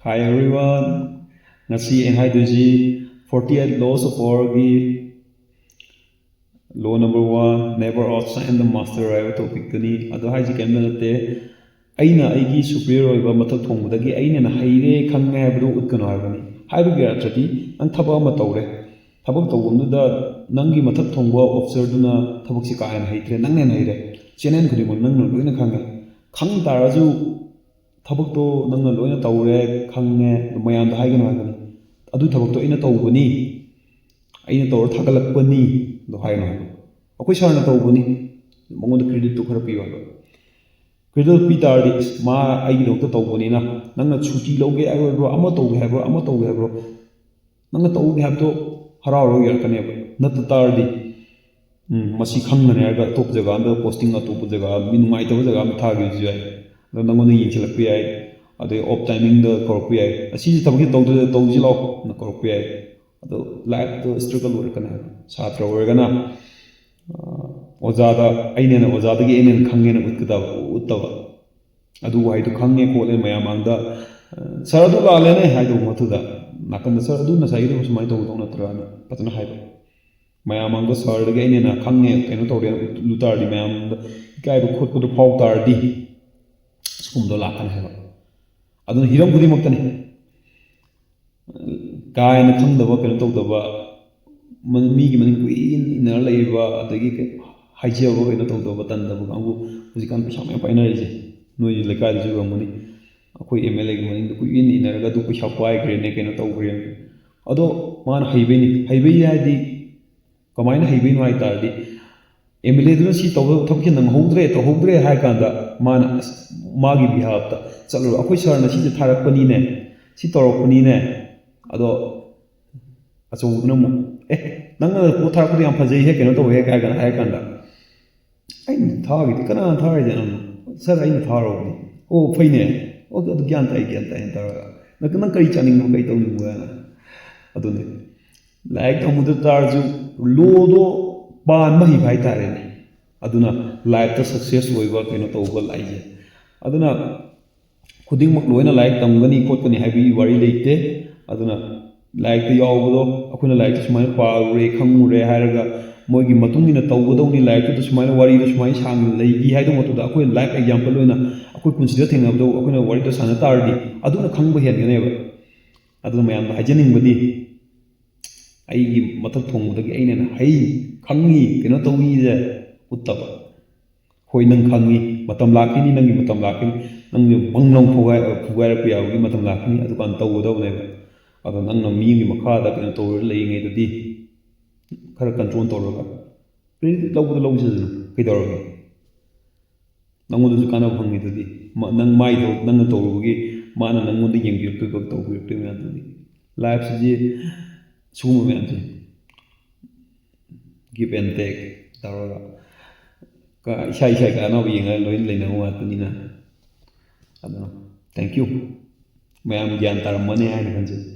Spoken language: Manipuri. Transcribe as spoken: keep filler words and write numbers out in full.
Hi everyone, ꯉꯁꯤ ꯑꯩ ꯍꯥꯏꯗꯣꯏꯁꯤ forty eight laws of powerꯒꯤ law number one, never outshine the master ꯍꯥꯏꯕ topicꯇꯨꯅꯤ꯫ ꯑꯗꯣ ꯍꯥꯏꯁꯤ ꯀꯔꯤꯝꯇ ꯅꯠꯇꯦ, ꯑꯩꯅ ꯑꯩꯒꯤ superior ꯑꯣꯏꯕ ꯃꯊꯛ ꯊꯣꯡꯕꯗꯒꯤ ꯑꯩꯅ ꯍꯦꯟꯅ ꯍꯩꯔꯦ ꯈꯪꯉꯦ ꯍꯥꯏꯕꯗꯨ ꯎꯠꯀꯅꯨ ꯍꯥꯏꯕꯅꯤ꯫ ꯍꯥꯏꯕꯒꯤ ꯑꯔꯊꯗꯤ, ꯅꯪ ꯊꯕꯛ ꯑꯃ ꯇꯧꯔꯦ, ꯊꯕꯛ ꯇꯧꯐꯝꯗꯨꯗ ꯅꯪꯒꯤ ꯃꯊꯛ ꯊꯣꯡꯕ officerꯗꯨꯅ ꯊꯕꯛꯁꯤ ꯀꯥ ꯍꯦꯟꯅ ꯍꯩꯇ꯭ꯔꯦ, ꯅꯪꯅ ꯍꯦꯟꯅ ꯍꯩꯔꯦ, channel ꯈꯨꯗꯤꯡꯃꯛ ꯅꯪꯅ ꯂꯣꯏꯅ ꯈꯪꯉꯦ꯫ ꯈꯪ ꯇꯥꯔꯁꯨ ꯊꯕꯛꯇꯣ ꯅꯪꯅ ꯂꯣꯏꯅ ꯇꯧꯔꯦ, ꯈꯪꯉꯦ, ꯃꯌꯥꯝꯗ ꯍꯥꯏꯒꯅꯨ ꯍꯥꯏꯕꯅꯤ꯫ ꯑꯗꯨ ꯊꯕꯛꯇꯣ ꯑꯩꯅ ꯇꯧꯕꯅꯤ, ꯑꯩꯅ ꯇꯧꯔ ꯊꯥꯒꯠꯂꯛꯄꯅꯤ ꯑꯗꯣ ꯍꯥꯏꯒꯅꯨ ꯍꯥꯏꯕ꯫ ꯑꯩꯈꯣꯏ sirꯅ ꯇꯧꯕꯅꯤ, ꯃꯉꯣꯟꯗ creditꯇꯣ ꯈꯔ ꯄꯤꯌꯨ ꯍꯥꯏꯕ꯫ Credit ꯄꯤ ꯇꯥꯔꯗꯤ, "ꯏꯁ, ꯃꯥ ꯑꯩꯒꯤꯗꯃꯛꯇ ꯇꯧꯕꯅꯤꯅ, ꯅꯪꯅ ꯁꯨꯇꯤ ꯂꯧꯒꯦ ꯍꯥꯏꯕ꯭ꯔꯣ, ꯑꯃ ꯇꯧꯒꯦ ꯍꯥꯏꯕ꯭ꯔꯣ, ꯑꯃ ꯇꯧꯒꯦ ꯍꯥꯏꯕ꯭ꯔꯣ, ꯅꯪꯅ ꯇꯧꯒꯦ ꯍꯥꯏꯕꯗꯣ ꯍꯔꯥꯎ ꯍꯔꯥꯎ ꯌꯥꯔꯛꯀꯅꯦꯕ꯫ ꯅꯠꯇ ꯇꯥꯔꯗꯤ, ꯎꯝ, ꯃꯁꯤ ꯈꯪꯒꯅꯤ ꯍꯥꯏꯔꯒ ꯑꯇꯣꯞꯄ ꯖꯒꯥ ꯑꯃꯗ posting, ꯑꯇꯣꯞꯄ ꯖꯒꯥ, ꯃꯤ ꯅꯨꯡꯉꯥꯏꯇꯕ ꯖꯒꯥ ꯑꯃ ꯊꯥꯈꯤꯕꯁꯨ ꯌꯥꯏ꯫ ꯑꯗꯣ ꯅꯪꯉꯣꯟꯗ ꯌꯦꯡꯁꯤꯜꯂꯛꯄ ꯌꯥꯏ, ꯑꯗꯩ off timingꯗ ꯀꯧꯔꯛꯄ ꯌꯥꯏ, "ꯑꯁꯤꯁꯤ ꯊꯕꯛꯁꯤ ꯇꯧꯗ-, ꯇꯧꯁꯤ ꯂꯥꯛꯑꯣ" ꯅ ꯀꯧꯔꯛꯄ ꯌꯥꯏ꯫ ꯑꯗꯣ lifeꯇ struggle ꯑꯣꯏꯔꯛꯀꯅꯤ ꯍꯥꯏꯕ꯫ ꯁꯥꯇ꯭ꯔ ꯑꯣꯏꯔꯒꯅ, ꯑ, ꯑꯣꯖꯥꯗ ꯑꯩꯅ ꯍꯦꯟꯅ, ꯑꯣꯖꯥꯗꯒꯤ ꯑꯩꯅ ꯍꯦꯟꯅ ꯈꯪꯉꯦꯅ ꯎꯠꯀꯗꯕ, ꯎꯠꯇꯕ꯫ ꯑꯗꯨ ꯋꯥꯍꯩꯗꯨ ꯈꯪꯉꯦ ꯈꯣꯠꯂꯦ ꯃꯌꯥꯝ ꯃꯥꯡꯗ, "ꯁꯥꯔ, ꯑꯗꯨ ꯂꯥꯜꯂꯦꯅꯦ" ꯍꯥꯏꯗꯧꯕ ꯃꯍꯨꯠꯇ, ꯅꯥꯀꯟꯗ, "ꯁꯥꯔ, ꯑꯗꯨ ꯉꯁꯥꯏꯒꯤꯗꯣ ꯁꯨꯃꯥꯏꯅ ꯇꯧꯒꯗꯧ ꯅꯠꯇ꯭ꯔꯥꯅ" ꯐꯖꯅ ꯍꯥꯏꯕ꯫ ꯃꯌꯥꯝ ꯃꯥꯡꯗ "ꯁꯥꯔꯗꯒꯤ ꯑꯩꯅ ꯍꯦꯟꯅ ꯈꯪꯉꯦ, ꯀꯩꯅꯣ ꯇꯧꯔꯦꯅ" ꯎꯠꯂꯨ ꯇꯥꯔꯗꯤ, ꯃꯌꯥꯝꯗ ꯏꯀꯥꯏꯕ ꯈꯣꯠꯄꯗꯣ ꯐꯥꯎ ꯇꯥꯔꯗꯤ, ꯁꯤꯒꯨꯝꯕꯗꯣ ꯂꯥꯛꯀꯅꯤ ꯍꯥꯏꯕ꯫ ꯑꯗꯨꯅ ꯍꯤꯔꯝ ꯈꯨꯗꯤꯡꯃꯛꯇꯅꯤ꯫ ꯀꯥ ꯍꯦꯟꯅ ꯈꯪꯗꯕ, ꯀꯩꯅꯣ ꯇꯧꯗꯕ, ꯃ-, ꯃꯤꯒꯤ ꯃꯅꯤꯡ ꯀꯨꯏꯅ ꯏꯟꯅꯔ ꯂꯩꯔꯤꯕ, ꯑꯗꯒꯤ ꯀꯩ-, ꯍꯥꯏꯖꯕ, ꯀꯩꯅꯣ ꯇꯧꯗꯕ, ꯇꯟꯗꯕ ꯀꯥꯡꯕꯨ ꯍꯧꯖꯤꯛꯀꯥꯟ ꯄꯩꯁꯥ ꯃꯌꯥꯝ ꯄꯥꯏꯅꯔꯤꯁꯦ, ꯅꯣꯏꯒꯤ ꯂꯩꯀꯥꯏꯗꯁꯨ ꯎꯔꯝꯒꯅꯤ꯫ ꯑꯩꯈꯣꯏ MLAꯒꯤ ꯃꯅꯤꯡꯗ ꯀꯨꯏꯅ ꯏꯟꯅꯔꯒ ꯑꯗꯨ ꯄꯩꯁꯥ ꯄꯥꯏꯈ꯭ꯔꯦꯅꯦ, ꯀꯩꯅꯣ ꯇꯧꯈ꯭ꯔꯦꯅꯦ꯫ ꯑꯗꯣ ꯃꯥꯅ ꯍꯩꯕꯩꯅꯤ꯫ ꯍꯩꯕꯩ ꯍꯥꯏꯗꯤ ꯀꯃꯥꯏꯅ ꯍꯩꯕꯩꯅꯣ ꯍꯥꯏ ꯇꯥꯔꯗꯤ, MLAꯗꯨꯅ ꯁꯤ ꯇꯧꯒꯗꯕ ꯊꯕꯛꯁꯤ ꯅꯪꯍꯧꯗ꯭ꯔꯦ, ꯇꯧꯍꯧꯗ꯭ꯔꯦ ꯍꯥꯏ ꯀꯥꯟꯗ ꯃꯥꯅ, "ꯑꯁ, ꯃꯥꯒꯤ behalfꯇ ꯆꯠꯂꯨꯔ, ꯑꯩꯈꯣꯏ sirꯅ ꯁꯤꯁꯦ ꯊꯥꯔꯛꯄꯅꯤꯅꯦ, ꯁꯤ ꯇꯧꯔꯛꯄꯅꯤꯅꯦ", ꯑꯗꯣ ꯑꯆꯧꯕꯗꯨꯅ ꯑꯃꯨꯛ, "ꯑꯦ, ꯅꯪꯅ ꯄꯣꯠ ꯊꯥꯔꯛꯄꯗꯣ ꯌꯥꯝ ꯐꯖꯩꯍꯦ, ꯀꯩꯅꯣ ꯇꯧꯋꯦ" ꯍꯥꯏ ꯀꯥꯟꯗ, ꯍꯥꯏꯔ ꯀꯥꯟꯗ, "ꯑꯩꯅ ꯊꯥꯈꯤꯗꯤ ꯀꯅꯥꯅ ꯊꯥꯔꯤꯁꯦ? ꯅꯪ, ꯁꯥꯔ, ꯑꯩꯅ ꯊꯥꯔꯨꯕꯅꯤ꯫ ꯑꯣ, ꯐꯩꯅꯦ꯫ ꯑꯣ, ꯑꯗꯨ ꯒ꯭ꯌꯥꯟ ꯇꯥꯏ, ꯒ꯭ꯌꯥꯟ ꯇꯥꯏ" ꯍꯥꯏꯅ ꯇꯧꯔꯒ, "ꯅꯪ, ꯅꯪ ꯀꯔꯤ ꯆꯥꯅꯤꯡꯕ, ꯀꯔꯤ ꯇꯧꯅꯤꯡꯕ?" ꯑꯗꯨꯅꯤ꯫ ꯂꯥꯏꯔꯤꯛ ꯇꯝꯕꯗ ꯇꯥꯔꯁꯨ lawꯗꯣ ꯄꯥꯟꯕ ꯍꯩꯕ ꯍꯥꯏꯇꯥꯔꯦꯅꯦ꯫ ꯑꯗꯨꯅ lifeꯇ success ꯑꯣꯏꯕ, ꯀꯩꯅꯣ ꯇꯧꯕ ꯂꯥꯛꯏꯁꯦ꯫ ꯑꯗꯨꯅ ꯈꯨꯗꯤꯡꯃꯛ ꯂꯣꯏꯅ ꯂꯥꯏꯔꯤꯛ ꯇꯝꯒꯅꯤ ꯈꯣꯠꯀꯅꯤ ꯍꯥꯏꯕꯒꯤ ꯋꯥꯔꯤ ꯂꯩꯇꯦ꯫ ꯑꯗꯨꯅ ꯂꯥꯏꯔꯤꯛꯇ ꯌꯥꯎꯕꯗꯣ ꯑꯩꯈꯣꯏꯅ ꯂꯥꯏꯔꯤꯛꯇ ꯁꯨꯃꯥꯏꯅ ꯄꯥꯔꯨꯔꯦ ꯈꯪꯉꯨꯔꯦ ꯍꯥꯏꯔꯒ ꯃꯣꯏꯒꯤ ꯃꯇꯨꯡ ꯏꯟꯅ ꯇꯧꯒꯗꯧꯅꯤ, ꯂꯥꯏꯔꯤꯛꯇꯨꯗ ꯁꯨꯃꯥꯏꯅ ꯋꯥꯔꯤꯗꯣ ꯁꯨꯃꯥꯏꯅ ꯁꯥꯡꯅ ꯂꯩꯈꯤ ꯍꯥꯏꯗꯧ ꯃꯇꯝꯗ ꯑꯩꯈꯣꯏ ꯂꯥꯏꯐ ꯑꯦꯛꯖꯥꯝꯄꯜ ꯑꯣꯏꯅ ꯑꯩꯈꯣꯏ ꯄꯨꯟꯁꯤꯗ ꯊꯦꯡꯅꯕꯗꯣ ꯑꯩꯈꯣꯏꯅ ꯋꯥꯔꯤꯗꯣ ꯁꯥꯟꯅ ꯇꯥꯔꯗꯤ ꯑꯗꯨꯅ ꯈꯪꯕ ꯍꯦꯟꯒꯅꯦꯕ꯫ ꯑꯗꯨꯅ ꯃꯌꯥꯝꯗ ꯍꯥꯏꯖꯅꯤꯡꯕꯗꯤ ꯑꯩꯒꯤ ꯃꯊꯛ ꯊꯣꯡꯕꯗꯒꯤ ꯑꯩꯅ ꯍꯩ, ꯈꯪꯉꯤ, ꯀꯩꯅꯣ ꯇꯧꯏꯁꯦ ꯎꯠꯇꯕ꯫ ꯍꯣꯏ, ꯅꯪ ꯈꯪꯉꯤ, ꯃꯇꯝ ꯂꯥꯛꯈꯤꯅꯤ, ꯅꯪꯒꯤ ꯃꯇꯝ ꯂꯥꯛꯈꯤꯅꯤ, ꯅꯪꯁꯨ ꯕꯪ ꯂꯥꯎ ꯐꯨꯒꯥꯏ-, ꯐꯨꯒꯥꯏꯔꯛꯄ ꯌꯥꯕꯒꯤ ꯃꯇꯝ ꯂꯥꯛꯈꯤꯅꯤ, ꯑꯗꯨꯀꯥꯟꯗ ꯇꯧꯒꯗꯧꯕꯅꯦꯕ꯫ ꯑꯗꯣ ꯅꯪꯅ ꯃꯤꯒꯤ ꯃꯈꯥꯗ ꯀꯩꯅꯣ ꯇꯧꯔ ꯂꯩꯔꯤꯉꯩꯗꯗꯤ ꯈꯔ ꯀꯟꯇ꯭ꯔꯣꯜ ꯇꯧꯔꯒ ꯀ꯭ꯔꯦꯗꯤꯠ ꯂꯧꯕꯗ ꯂꯧꯁꯤꯗꯅ ꯀꯩꯗꯧꯔꯒꯦ? ꯅꯪꯉꯣꯟꯗꯁꯨ ꯀꯥꯟꯅꯕ ꯐꯪꯉꯤꯗꯨꯗꯤ꯫ ꯃ-, ꯅꯪ ꯃꯥꯏꯗꯣ ꯅꯪꯅ ꯇꯧꯔꯨꯕꯒꯤ ꯃꯥꯅ ꯅꯪꯉꯣꯟꯗ ꯌꯦꯡꯕꯤꯔꯛꯇꯣꯏꯕ, ꯇꯧꯕꯤꯔꯛꯇꯣꯏ ꯃꯌꯥꯝꯗꯨꯗꯤ꯫ ꯂꯥꯏꯐꯁꯤꯗꯤ ꯁꯤꯒꯨꯝꯕ ꯃꯌꯥꯝꯁꯦ give and take ꯇꯧꯔꯒ ꯀ-, ꯏꯁꯥ ꯏꯁꯥꯒꯤ ꯀꯥꯟꯅꯕ ꯌꯦꯡꯉꯒ ꯂꯣꯏꯅ ꯂꯩꯅꯕ ꯉꯥꯛꯇꯅꯤꯅ꯫ ꯑꯗꯣ thank you꯫ ꯃꯌꯥꯝ ꯒ꯭ꯌꯥꯟ ꯇꯥꯔꯝꯃꯅꯤ ꯍꯥꯏꯅ ꯈꯟꯖꯩ꯫